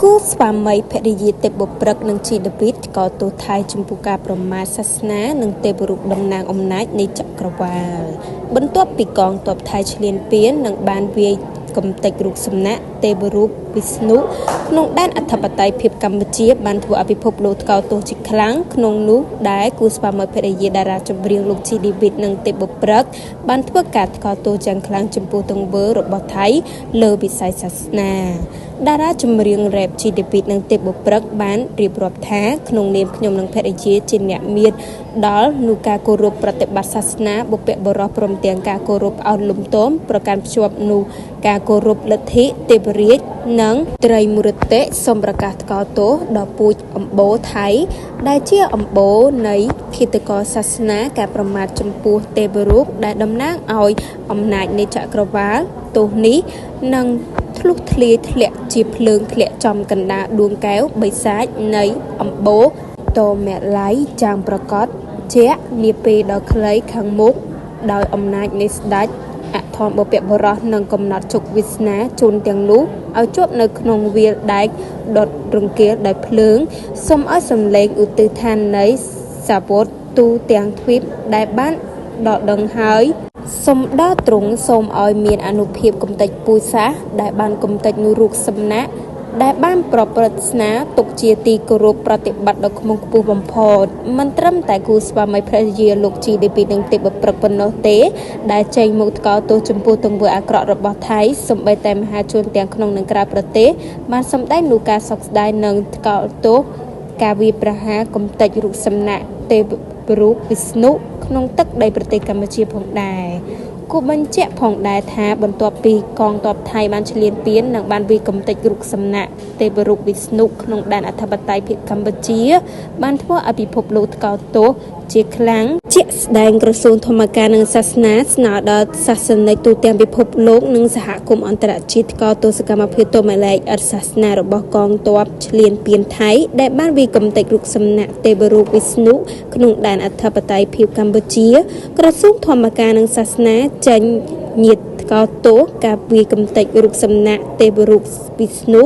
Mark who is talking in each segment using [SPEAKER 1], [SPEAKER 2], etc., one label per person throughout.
[SPEAKER 1] គូស្វាមីភរិយាទេពបុព្រឹកនិងជីដេវីតថ្កោលទោសថៃចំពោះការប្រមាថសាសនានិងទេវរូបតំណាងអំណាចនៃចក្រវាលបន្ទាប់ពីកងទ័ពថៃឈ្លានពាននិងបានវាយកម្ទេចរូបសំណាកទេវរូបវិស្ណុក្នុងដែនអធិបតេយ្យភាពកម្ពុជាបានធ្វើឲ្យពិភពលោកថ្កោលទោសជាខ្លាំងក្នុងនោះដែរគូស្វាមីភរិយាតារាចម្រៀងលោកជីឌីវីតនិងទេពបុព្រឹកបានធ្វើការថ្កោលទោសយ៉ាងខ្លាំងចំពោះទង្វើរបស់ថៃលើវិស័យសាសនាតារាចម្រៀងរ៉េបជីឌីវីតនិងទេពបុព្រឹកបានរៀបរាប់ថាក្នុងនាមខ្ញុំនិងភរិយាជាអ្នកមានដល់នូការគោរពប្រតិបត្តិសាសនាបុព្វបុរសព្រមទាំងការគោរពអោនលំទមប្រកាន់ភ្ជាប់នូការគោរពលទ្ធិទេវរាជនិងត្រីមូរតិសូមប្រកាសថ្កោលទោសដល់ពូជអម្បូរថៃដែលជាអម្បូរនៃឃាតករសាសនាការប្រមាថចំពោះទេវរូបដែលតំណាងឲ្យអំណាចនៃចក្រវាលទោសនេះនឹងធ្លុះធ្លាយធ្លាក់ជាភ្លើងធ្លាក់ចំកណ្ដាលដួងកែវបិសាចនៃអម្បូរតមល័យចាំងប្រកបជាក់នាពេលដ៏ខ្លីខាងមុខដោយអំណាចនៃស្ដេចអធមបុព្វបុរសនឹងកំណត់ជោគវាសនាជូនទាំងនោះឲ្យជាប់នៅក្នុងវាលដែកដុតរង្គាលដោយភ្លើងសូមឲ្យសំឡេងឧទ្ទិសឋាននៃសាវតទូទាំងទ្វីបដែលបានដកដឹងហើយសូមដល់ទ្រង់សូមឲ្យមានអានុភាពកំទេចពូជសាសន៍ដែលបានកំទេចនូវរូបសំណាកដែលបានប្រព្រឹត្តស្នាទុកជាទីគោរពប្រតិបត្តិដ៏ខ្ពង់ខ្ពស់បំផុតមិនត្រឹមតែគូស្វាមីភរិយាលោកជីឌីពីនិងទេពព្រឹកប៉ុណ្ណោះទេដែលចេញមកថ្កោលទោសចំពោះទង្វើអាក្រក់របស់ថៃសូម្បីតែមហាជនទាំងក្នុងនិងក្រៅប្រទេសបានសម្ដែងនូវការសោកស្ដាយនិងថ្កោលទោសការវាយប្រហារកំទេចរូបសំណាកទេវរូបវិស្ណុក្នុងទឹកដីប្រទេសកម្ពុជាផងដែរគួរបញ្ជាក់ផងដែរថាបន្ទាប់ពីកងទ័ពថៃបានឈ្លានពាននិងបានវាយកម្ទេចរូបសំណាកទេវរូបវិស្ណុក្នុងដែនអធិបតេយ្យភាពកម្ពុជាបានធ្វើឲ្យពិភពលោកថ្កោលទោសជាខ្លាំងជាក់ស្ដែងក្រសួងធម្មការនិងសាសនាស្នើដល់សាសនិកទូទាំងពិភពលោកនិងសហគមន៍អន្តរជាតិថ្កោលទោសកម្មភាពទម្លាយឥតសាសនារបស់កងទ័ពឈ្លានពានថៃដែលបានវាយកម្ទេចរូបសំណាកទេវរូបវិស្ណុក្នុងដែនអធិបតេយ្យភាពកម្ពុជាក្រសួងធម្មការនិងសាសនាចេញញត្តិថ្កោលទោសការវាយកម្ទេចរូបសំណាកទេវរូបវិស្ណុ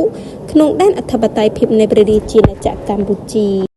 [SPEAKER 1] ក្នុងដែនអធិបតេយ្យភាពនៃព្រះរាជាណាចក្រកម្ពុជា។